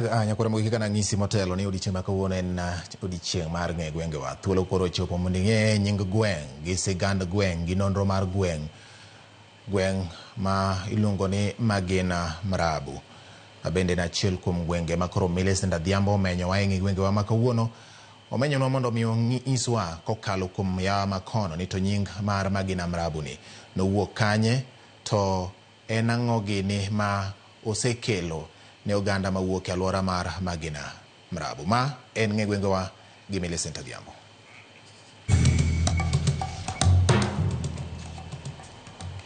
Nyakwar Ramogi, kaka nang'isi motelo ni odiechieng' ma kawuono en odiechieng' mar ng'e gwengewa. Thuolo koro ochopo mondo ing'e nying gweng' gi sigand gweng' gi nonro mar gweng'. Gweng' ma iluongo ni Magina Mrabu. Bende en achiel kuom gwenge ma koro Millicent Adhiambo omenyowa e ng'e gwengewa ma kawuono. Omenyonwa mondo mi onyiswa kokalo kuom yawa makono ni to nying mar Magina Mrabu ni nowuok kanye to en ang'o gini ma osekelo ne oganda mawuok e alwora mar Magina Mrabu. Ma en ng'e gwengewa gi Millicent Adhiambo.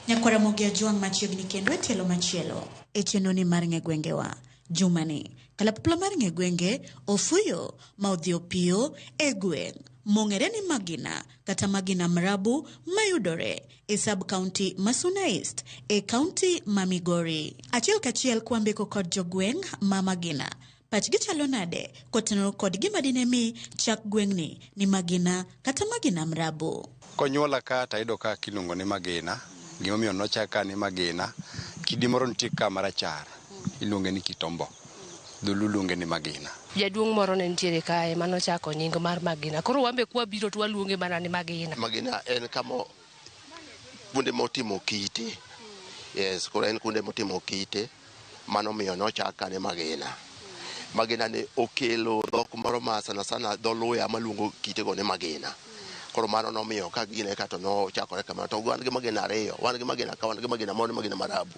Nyakwar Ramogi Ajwang' machiegni kendo e tielo machielo e chenro ni mar ng'e gwengewa. Jumani, kalapapla mar ng'e gwenge ofuyo ma odhi opiyo e gweng' mong'ere ni Magina kata Magina Mrabu mayudore e sub-county ma Suna East e county ma Migori. Achiel kachiel kwambeko kod jogweng' ma Magina. Pachgi chalo nade kotenore kod gima dine mi chak gweng'ni ni Magina kata Magina Mrabu? Konyuola ka to ayudo ka kiluongo ni Magina. Gimomiyo nochak ka ni Magina, kidi moro nitie ka marachar, iluonge ni kitombo. Dholuo luonge ni Magina. Jaduong' moro ne nitiere kae manochako nying mar Magina. Koro wan be kwabiro to waluonge mana ni Magina. Magina en kama kuonde motimo kite. Yes, koro en kuonde motimo kite mano miyo nochak ka ni Magina. Magina ni okelo dhok moro ma sana sana dholuya maluongo kitego ni Magina. Koro mano nomiyo ka gine ka to nochakore kamano. To wan gi Magina ariyo, wan gi Magina ka, wan gi Magina moro ni Magina Marabu.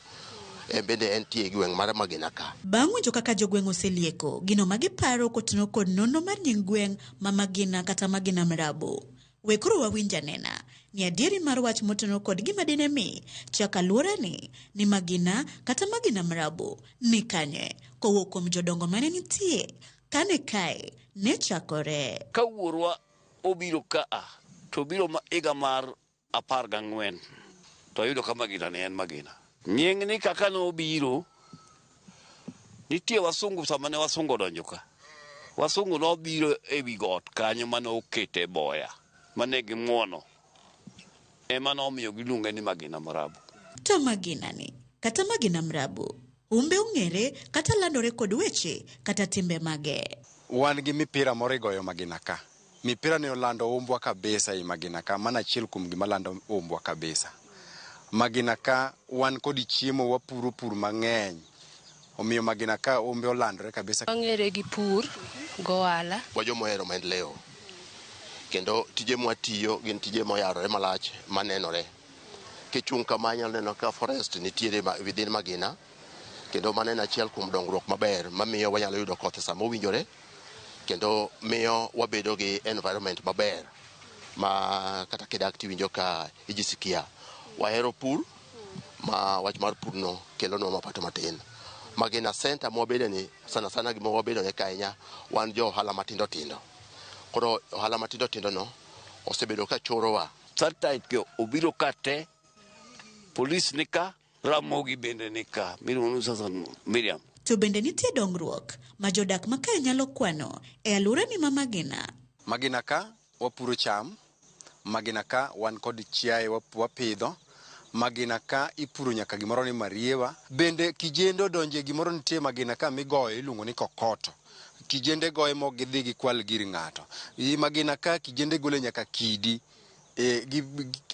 En bende entie e gweng' mar Magina ka. Bang' winjo kaka jogweng' oselieko gino ma giparo kotenore kod nonro mar nying gweng' ma Magina kata Magina Mrabu. We koro wawinj anena ni adieri mar wach motenore kod gima dine mi chak alworani ni Magina kata Magina Mrabu ni kanye kowuok kuom jodongo mane nitie kane kae ne chakore. Ka wuorwa obiro kaa to obiro higa mar 14 to ayudo ka Magina ni en Magina. Nying ni kaka nobiro, nitie wasungu sama ne wasungu odonjo ka. Wasungu nobiro e wi got kanyo mane okete boya mane gimuono ema nomiyo giluonge ni Magina Mrabu. To Magina ni kata Magina Mrabu humbe ong'ere kata landore kod weche kata timbe mage. Wan gi mipira moro igoyo Magina ka. Mipira ni olando umbwa kabisa ei Magina ka, mano achiel kuom gima lando umbwa kabisa. Magina ka wan kod chiemo, wapuro pur mang'eny. Omiyo Magina ka umbe olandore kabisa. Wang'ere gi pur gohala. Wa joma ohero maendeleo. Kendo tije mwatiyo gin tije moyarore malach manenore. Kichung' kama inyalo neno ka forest nitiere within Magina. Kendo mano en achiel kuom dongruok maber mamiyo wanyalo yudo koth e sama owinjore. Kendo miyo wabedo gi environment maber ma kata kidak tiwinjo ka ijisikia. Wahero pur ma wach mar pur no kelonwa mapato matin. Magina center mwabede ni sana sana gima wabedo ne ka ahinya wan jo ohala matindo tindo. Koro ohala matindo tindo no osebedo ka chorowa. Satellite ke obiro ka te, polis ni ka, Ramogi bende ni ka, miluongo ni sasa Miriam. To bende nitie dongruok ma jodak ma kae nyalo kwano e alworani ma Magina? Magina ka wapuro cham, Magina ka wan kod chiaye wapidho, Magina ka ipuro nyaka gimoro ni mariewa. Bende kijende odonje gimoro nitie Magina ka migoyo iluongo ni kokoto. Kijende goye mok gidhi gikwal gir ng'ato. Magina ka kijende gole nyaka kidi. Gi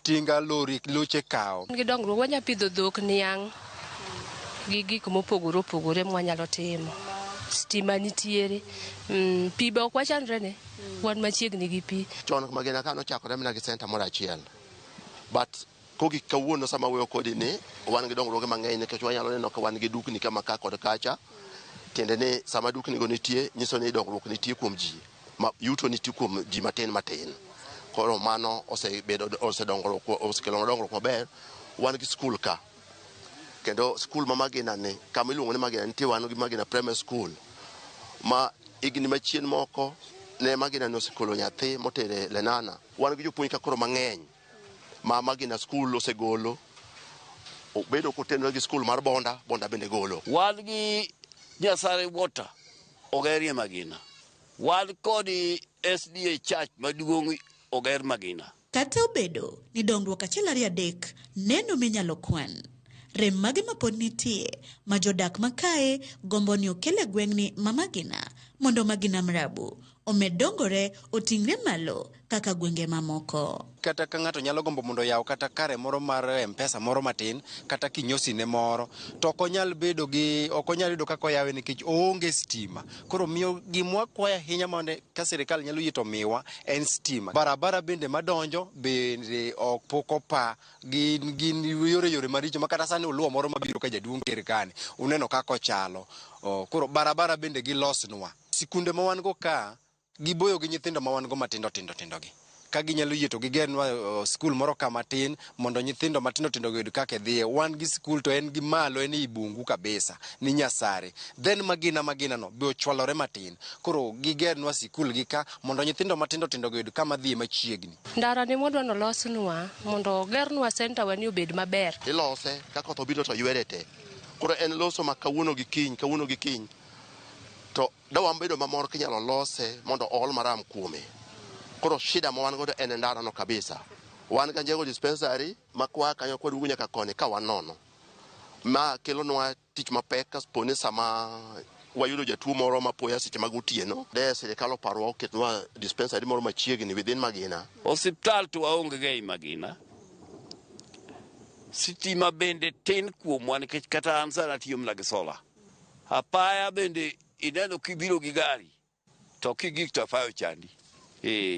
tinga lori loche kawo. Gi dongruok wanya pidho dhok, niang' gi gik mopogore opogore mwanyalo timo. Stima nitiere, pi be ok wachandre ne, wan machiegni gi pi. Chon Magina ka nochakore mana gi center moro achiel. But kogik kawuono sama wuoyo kodi ni wan gi dongruoge mang'eny nikech wanyalo neno ka wan gi dukni kama ka kod kacha. Tiende ni sama dukni go nitie nyiso ni dongruok nitie kuom ji. Ma yuto nitie kuom ji matin matin. Koro mano osebedo osedongruok osekelo dongruok maber. Wan gi skul ka. Kendo skul ma Magina ni kama iluongo ni Magina nitie wan gi Magina Primary School ma higni machien moko ne Magina ni osekolo nyathi motere Lenana. Wan gi jopuonj ka koro mang'eny ma Magina School osegolo. Obedo kotenore gi skul mar Bonda, Bonda bende golo. Wan gi Nyasare Water ogerie Magina. Wan kod SDA Church maduong' oger Magina. Kata obedo ni dongruok achiel ariyo adek neno minyalo kwan. Rem mage mapod nitie ma jodak makae gombo ni okel e gweng'ni ma Magina mondo Magina Mrabu omed dongore oting're malo kaka gwenge mamoko. Kata ka ng'ato nyalo gombo mondo oyaw kata kare moro mar mpesa moro matin kata kinyosi ne moro to ok onyal bedo gi ok onyal yudo kaka oyawe nikech oonge stima. Koro miyo gimwa kwayo ahinya mondo ka sirikal nyalo yie to miwa en stima. Barabara bende madonjo bende ok pok opa gin yore yore maricho ma kata sani oluwo moro mabiro ka jaduong' ker kani uneno kaka ochalo. Koro barabara bende gilosnwa. Sikunde ma wan go ka giboyo gi nyithindo ma wan go matindo tindo tindo gi. Ka ginyalo yie to gigernwa skul moro ka matin mondo nyithindo matindo tindo oyud kaka dhiye. Wan gi skul to en gi malo en ei bungu kabisa ni Nyasare. Then Magina Magina no be ochwalore matin. Koro gigernwa sikul gi ka mondo nyithindo matindo tindo oyud kama dhiye machiegni. Ndara ni mwadwa nolosnwa mondo ogernwa senta wa ni obed maber. Ilose ka koth obiro to ywere te. Koro en loso ma kawuono gi kiny, kawuono gi kiny. To dawa bedo mamor kinyalo lose mondo ool maram kuome. Koro shida ma wan godo en ndara no kabisa. Wan ga Njego dispensary ma kwa kanyo kwaduogo nyaka koni ka wanono. Ma kelonwa tich mapek kapo sama wayudo jatuo moro mapoya seche mag otieno. De sirikal oparwa oketnwa dispensary moro machiegni within Magina. Osiptal to waonge go ei Magina. Sitima bende tin kuomwa nikech kata an sani atiyo mana gi sola. Apaya bende ineno kibiro gi gari to kigik to apaya ochandi.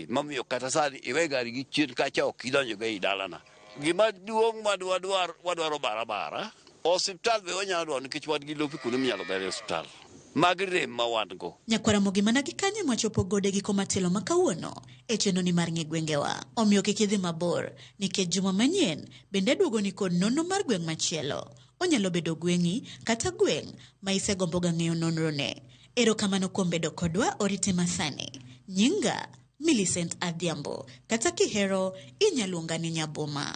Mamiyo kata sani iwe gari gi chien kacha ok idonjo go ei dalana. Gima duong' madwadwar wadwaro barabara. Osiptal be wanyalo dwaro nikech wan gi lope kuonde minyalo gerie osiptal. Magi rem ma wan go. Nyakwaramogi mana gi kanyo mwachopo gode giko matelo ma kawuono e chenro ni mar ng'e gwengewa. Omiyo kik idhi mabor nikech juma manyien bende duogo ni kod nonro mar gweng' machielo. Onyalo bedo gweng'i kata gweng' ma isegomboga ng'eyo nonro ne. Erokamano kuom bedo kodwa orite masani. Nyinga Millicent Adhiambo kata kihero inyaluonga ni Nyaboma.